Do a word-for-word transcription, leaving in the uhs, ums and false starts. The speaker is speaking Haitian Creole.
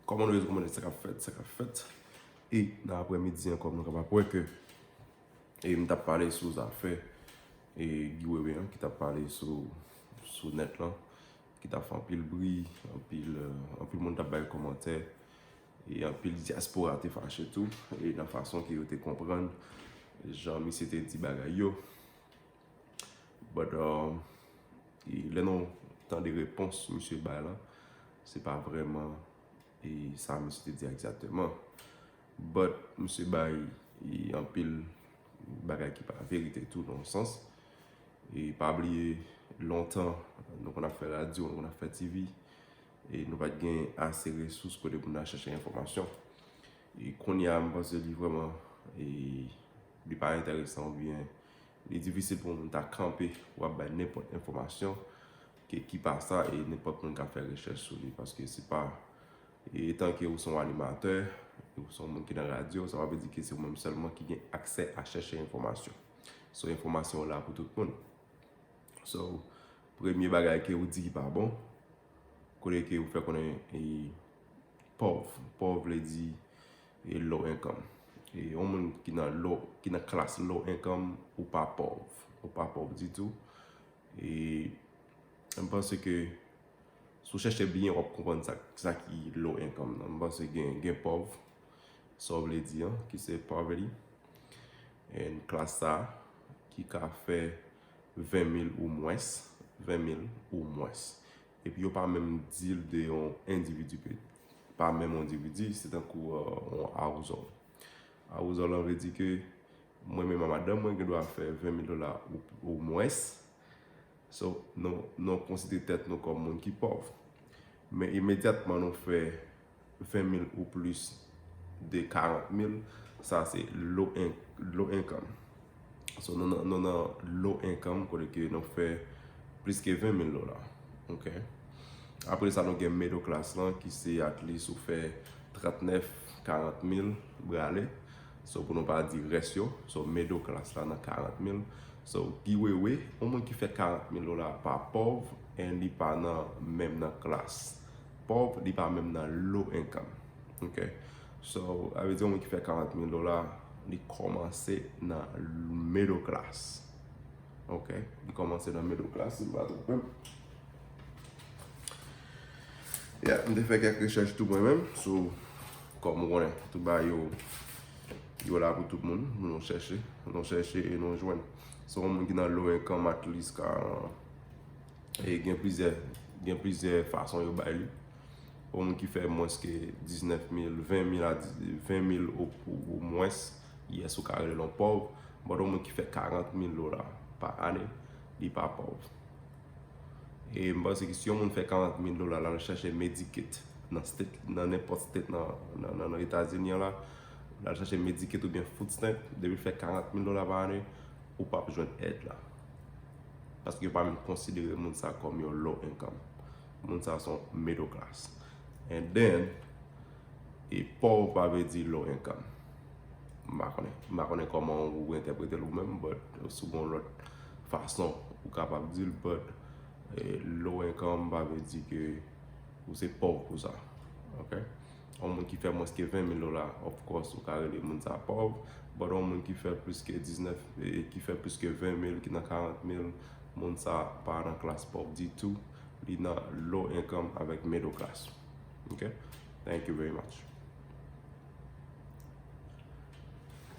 Kòman nou ye, kòman sa k ap fèt, sa k ap fèt? E nan aprèmidi an, kòm nou kapab wè ke e m t ap pale sou zafè e Guy Wewe an, ki t ap pale sou, sou nèt lan, ki t ap fè anpil bri, anpil, euh, anpil moun t ap bay kòmantè, e anpil dyaspora te fache tou, e nan fason ke yo te konprann jan misye te di bagay yo. But, um, e lè nou tande repons misye bay la, se pa vrèman e sa misye te di egzakteman. But, misye bay e anpil bagay ki pa verite tou nan yon sans. E pa bliye, lontan, nou konn ap fè radyo, nou konn ap fè T V, e nou pa t gen ase resous kote pou n al chèche enfòmasyon. E kounye a, m panse li vrèman, e li pa enteresan oubyen li difisil pou moun ta kanpe pou ap bay nenpòt enfòmasyon ke ki pa sa e nenpòt moun ka fè rechèch sou li, paske se pa, e etan ke ou se yon animatè, ou se yon moun ki nan radyo, sa pa vle di ke se ou menm sèlman ki gen aksè a chèche enfòmasyon. So, enfòmasyon la pou tout moun. So, premye bagay ke ou di ki pa bon, kote ke ou fè konnen e pòv. Pòv vle di e low income. E yon moun ki nan low, ki nan klas low income, ou pa pòv. Ou pa pòv ditou. E m panse ke si w chèche byen, w ap konprann sa, sa ki low income nan. M panse gen, gen pòv, sa w vle di an, ki se poverty. And klas sa ki ka fè ven mil ou mwens, ven mil ou mwens. Epi yo pa menm di l de yon endividi, ke pa menm yon endividi, se tankou, euh, yon awouzò. Awouzò lan vle di ke mwen menm a madanm mwen gen dwa fè ven mil dola ou, ou mwens. So, nou, nou konsidere tèt nou kòm moun ki pòv. Men imedyatman nou fè ven mil ou plis de karant mil, sa se low in-, low income. So, nou nan, nou nan low income, kote ke nou fè plis ke ven mil dola. Ok? Apre sa, nou gen middle class lan, ki se at least ou fè trannèf, karant mil, brale. So, pou nou pa di rès yo. So, middle class la nan karant mil. So, Guy Wewe, yon moun ki fè karant mil dola pa pòv, and li pa nan, menm nan klas pòv, li pa menm nan low income. Ok? So, sa vle di yon moun ki fè karant mil dola, li kòmanse nan middle class. Ok? Li kòmanse nan middle class, si m pa twonpe m. Yeah, m te fè kèk rechèch tou mwen menm, so, kòm ou konnen, tout bagay yo, yo la pou tout moun, nou chèche, nou chèche e nou jwenn. So, yon moun ki nan low income at least ka, e gen plizyè, gen plizyè fason yo bay li. Yon moun ki fè mwens ke diznèf mil, ven mil a di, ven mil ou, ou, ou mwens, yes, ou ka rele l yon pòv. But yon moun ki fè karant mil dola pa ane, li pa pòv. E m panse ke si yon moun fè karant mil dola, l al chèche Medicaid nan state, nan nenpòt state nan, nan, nan, nan Etazini an la, l al chèche Medicaid oubyen food stamp, depi l fè karant mil dola pa ane, ou p ap jwenn èd la. Paske yo pa menm konsidere moun sa kòm yon low income. Moun sa se yon middle class. And then, e pòv pa vle di low income. M pa konnen. M pa konnen kòman ou entèprete l ou menm, but si w gen yon lòt fason ou kapab di l, but, eh, low income pa vle di ke ou se pòv pou sa. Ok? Yon moun ki fè mwens ke ven mil dola, of course, ou ka rele moun sa pòv, but yon moun ki fè plis ke diznèf, eh, ki fè plis ke ven mil, ki nan karant mil, moun sa pa nan klas pòv ditou, li nan low income avèk middle class. Ok? Thank you very much.